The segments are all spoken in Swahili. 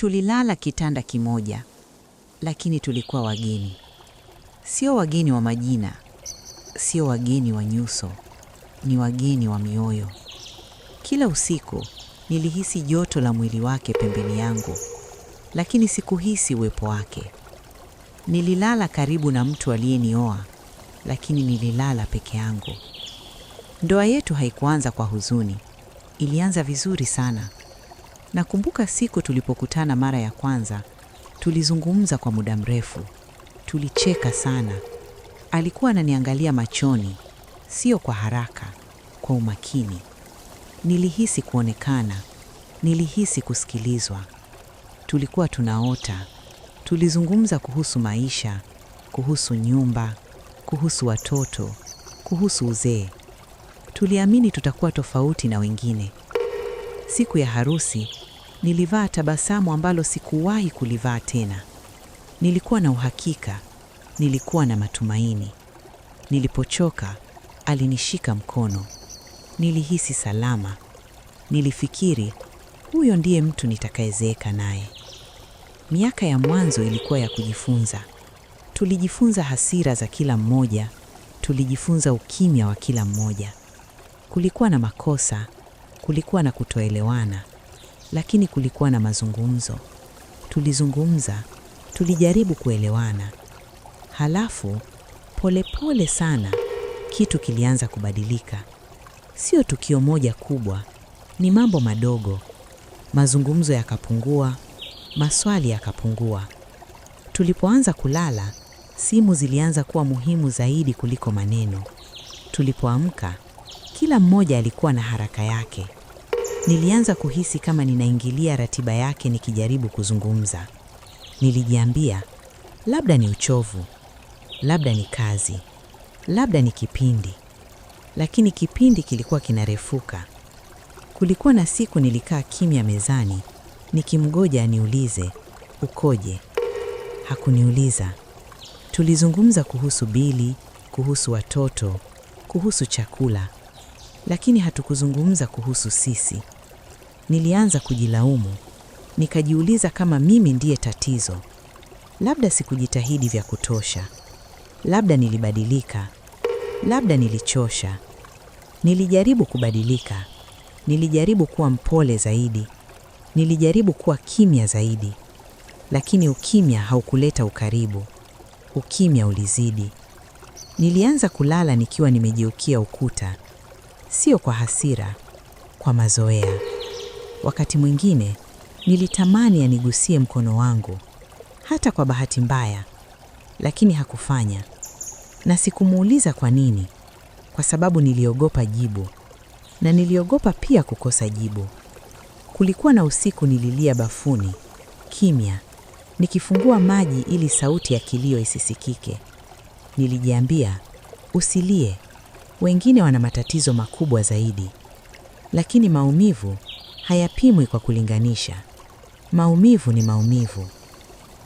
Tulilala kitanda kimoja, lakini tulikuwa wageni. Sio wageni wa majina, sio wageni wa nyuso, ni wageni wa mioyo. Kila usiku nilihisi joto la mwili wake pembeni yangu, lakini sikuhisi uwepo wake. Nililala karibu na mtu aliyenioa, lakini nililala peke yangu. Ndoa yetu haikuanza kwa huzuni, ilianza vizuri sana. Nakumbuka siku tulipokutana mara ya kwanza, tulizungumza kwa muda mrefu, tulicheka sana. Alikuwa ananiangalia machoni, sio kwa haraka, kwa umakini. Nilihisi kuonekana, nilihisi kusikilizwa. Tulikuwa tunaota, tulizungumza kuhusu maisha, kuhusu nyumba, kuhusu watoto, kuhusu uzee. Tuliamini tutakuwa tofauti na wengine. Siku ya harusi nilivaa tabasamu ambalo sikuwahi kulivaa tena. Nilikuwa na uhakika, nilikuwa na matumaini. Nilipochoka, alinishika mkono. Nilihisi salama. Nilifikiri, huyo ndiye mtu nitakayezeeka naye. Miaka ya mwanzo ilikuwa ya kujifunza. Tulijifunza hasira za kila mmoja, tulijifunza ukimya wa kila mmoja. Kulikuwa na makosa, kulikuwa na kutoelewana, lakini kulikuwa na mazungumzo. Tulizungumza, tulijaribu kuelewana. Halafu polepole pole sana kitu kilianza kubadilika. Sio tukio moja kubwa, ni mambo madogo. Mazungumzo yakapungua, maswali yakapungua. Tulipoanza kulala, simu zilianza kuwa muhimu zaidi kuliko maneno. Tulipoamka, kila mmoja alikuwa na haraka yake. Nilianza kuhisi kama ninaingilia ratiba yake nikijaribu kuzungumza. Nilijiambia, labda ni uchovu, labda ni kazi, labda ni kipindi. Lakini kipindi kilikuwa kinarefuka. Kulikuwa na siku nilikaa kimya mezani, nikimgoja aniulize, ukoje? Hakuniuliza. Tulizungumza kuhusu bili, kuhusu watoto, kuhusu chakula, lakini hatukuzungumza kuhusu sisi. Nilianza kujilaumu, nikajiuliza kama mimi ndiye tatizo. Labda sikujitahidi vya kutosha, labda nilibadilika, labda nilichosha. Nilijaribu kubadilika, nilijaribu kuwa mpole zaidi, nilijaribu kuwa kimya zaidi, lakini ukimya haukuleta ukaribu. Ukimya ulizidi. Nilianza kulala nikiwa nimegeukia ukuta, sio kwa hasira, kwa mazoea. Wakati mwingine nilitamani anigusie mkono wangu, hata kwa bahati mbaya, lakini hakufanya. Na sikumuuliza kwa nini, kwa sababu niliogopa jibu, na niliogopa pia kukosa jibu. Kulikuwa na usiku nililia bafuni, kimya, nikifungua maji ili sauti ya kilio isisikike. Nilijiambia, usilie, wengine wana matatizo makubwa zaidi. Lakini maumivu hayapimwi kwa kulinganisha. Maumivu ni maumivu.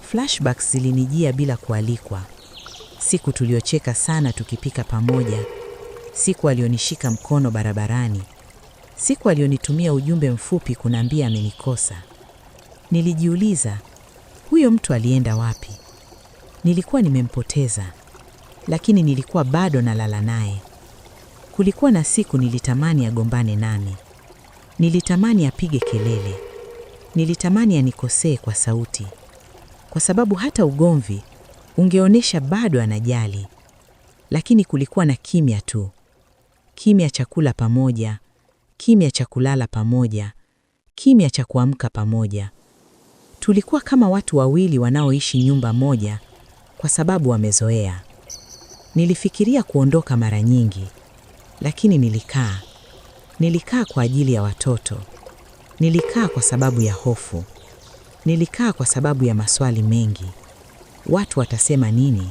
Flashbacks zilinijia bila kualikwa. Siku tuliocheka sana tukipika pamoja, siku alionishika mkono barabarani, siku alionitumia ujumbe mfupi kuniambia amenikosa. Nilijiuliza, huyo mtu alienda wapi? Nilikuwa nimempoteza, lakini nilikuwa bado nalala naye. Kulikuwa na siku nilitamani agombane nami. Nilitamani apige kelele. Nilitamani anikosee kwa sauti, kwa sababu hata ugomvi ungeonyesha bado anajali. Lakini kulikuwa na kimya tu, kimya cha kula pamoja, kimya cha kulala pamoja, kimya cha kuamka pamoja. Tulikuwa kama watu wawili wanaoishi nyumba moja kwa sababu wamezoea. Nilifikiria kuondoka mara nyingi, lakini nilikaa. Nilikaa kwa ajili ya watoto. Nilikaa kwa sababu ya hofu. Nilikaa kwa sababu ya maswali mengi. Watu watasema nini?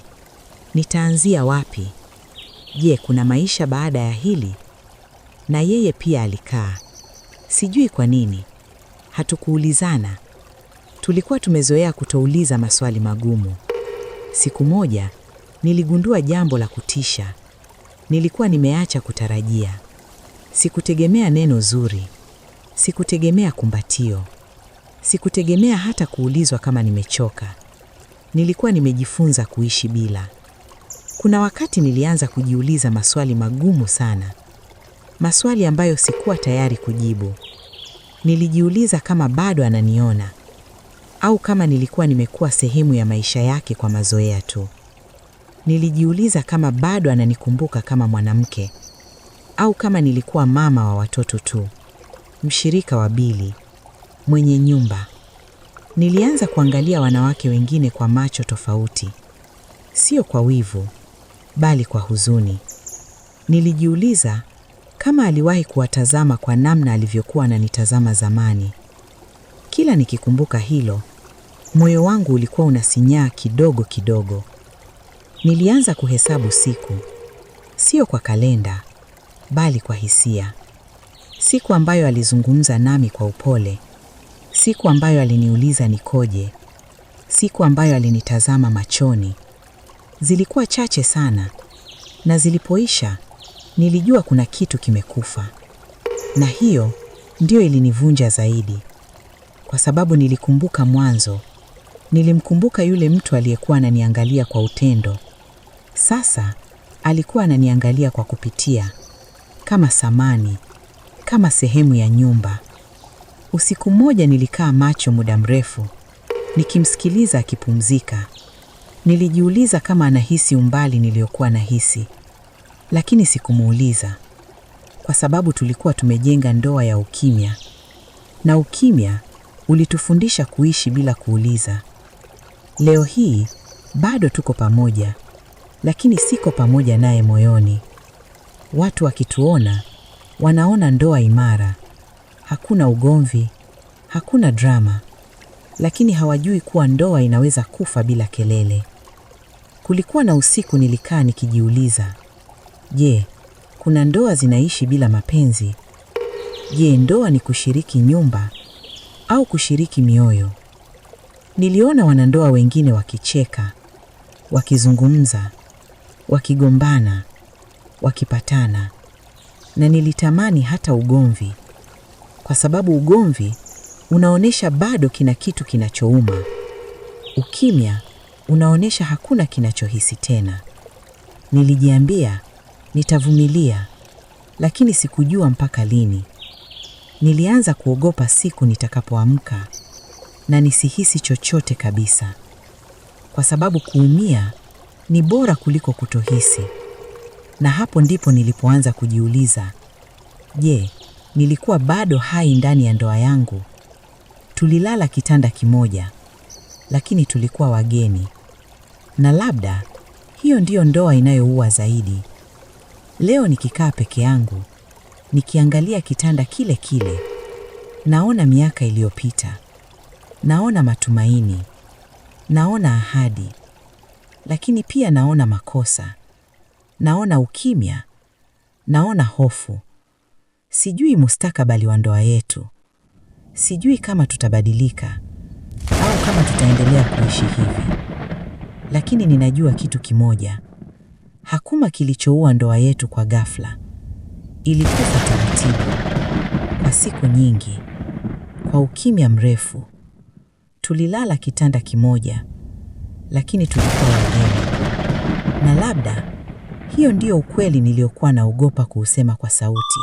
Nitaanzia wapi? Je, kuna maisha baada ya hili? Na yeye pia alikaa. Sijui kwa nini. Hatukuulizana. Tulikuwa tumezoea kutouliza maswali magumu. Siku moja niligundua jambo la kutisha. Nilikuwa nimeacha kutarajia. Sikutegemea neno zuri. Sikutegemea kumbatio. Sikutegemea hata kuulizwa kama nimechoka. Nilikuwa nimejifunza kuishi bila. Kuna wakati nilianza kujiuliza maswali magumu sana, maswali ambayo sikuwa tayari kujibu. Nilijiuliza kama bado ananiona au kama nilikuwa nimekuwa sehemu ya maisha yake kwa mazoea tu. Nilijiuliza kama bado ananikumbuka kama mwanamke au kama nilikuwa mama wa watoto tu, mshirika wa bili, mwenye nyumba. Nilianza kuangalia wanawake wengine kwa macho tofauti, sio kwa wivu, bali kwa huzuni. Nilijiuliza kama aliwahi kuwatazama kwa namna alivyokuwa ananitazama zamani. Kila nikikumbuka hilo, moyo wangu ulikuwa unasinyaa kidogo kidogo. Nilianza kuhesabu siku, sio kwa kalenda, bali kwa hisia. Siku ambayo alizungumza nami kwa upole, siku ambayo aliniuliza nikoje, siku ambayo alinitazama machoni. Zilikuwa chache sana, na zilipoisha nilijua kuna kitu kimekufa. Na hiyo ndiyo ilinivunja zaidi, kwa sababu nilikumbuka mwanzo. Nilimkumbuka yule mtu aliyekuwa ananiangalia kwa utendo. Sasa alikuwa ananiangalia kwa kupitia, kama samani, kama sehemu ya nyumba. Usiku mmoja nilikaa macho muda mrefu, nikimsikiliza akipumzika. Nilijiuliza kama anahisi umbali niliokuwa nahisi, lakini sikumuuliza, kwa sababu tulikuwa tumejenga ndoa ya ukimya, na ukimya ulitufundisha kuishi bila kuuliza. Leo hii bado tuko pamoja, lakini siko pamoja naye moyoni. Watu wakituona wanaona ndoa imara, hakuna ugomvi, hakuna drama, lakini hawajui kuwa ndoa inaweza kufa bila kelele. Kulikuwa na usiku nilikaa nikijiuliza, je, kuna ndoa zinaishi bila mapenzi? Je, ndoa ni kushiriki nyumba au kushiriki mioyo? Niliona wanandoa wengine wakicheka, wakizungumza, wakigombana, wakipatana, na nilitamani hata ugomvi, kwa sababu ugomvi unaonyesha bado kina kitu kinachouma. Ukimya unaonyesha hakuna kinachohisi tena. Nilijiambia nitavumilia, lakini sikujua mpaka lini. Nilianza kuogopa siku nitakapoamka na nisihisi chochote kabisa, kwa sababu kuumia ni bora kuliko kutohisi. Na hapo ndipo nilipoanza kujiuliza, je, nilikuwa bado hai ndani ya ndoa yangu? Tulilala kitanda kimoja, lakini tulikuwa wageni. Na labda hiyo ndiyo ndoa inayoua zaidi. Leo nikikaa peke yangu, nikiangalia kitanda kile kile, naona miaka iliyopita, naona matumaini, naona ahadi, lakini pia naona makosa, naona ukimya, naona hofu. Sijui mustakabali wa ndoa yetu. Sijui kama tutabadilika au kama tutaendelea kuishi hivi. Lakini ninajua kitu kimoja. Hakuna kilichoua ndoa yetu kwa ghafla. Ilikufa taratibu, kwa siku nyingi, kwa ukimya mrefu. Tulilala kitanda kimoja, lakini tulikuwa wageni. Na labda hiyo ndiyo ukweli niliokuwa naogopa kuusema kwa sauti.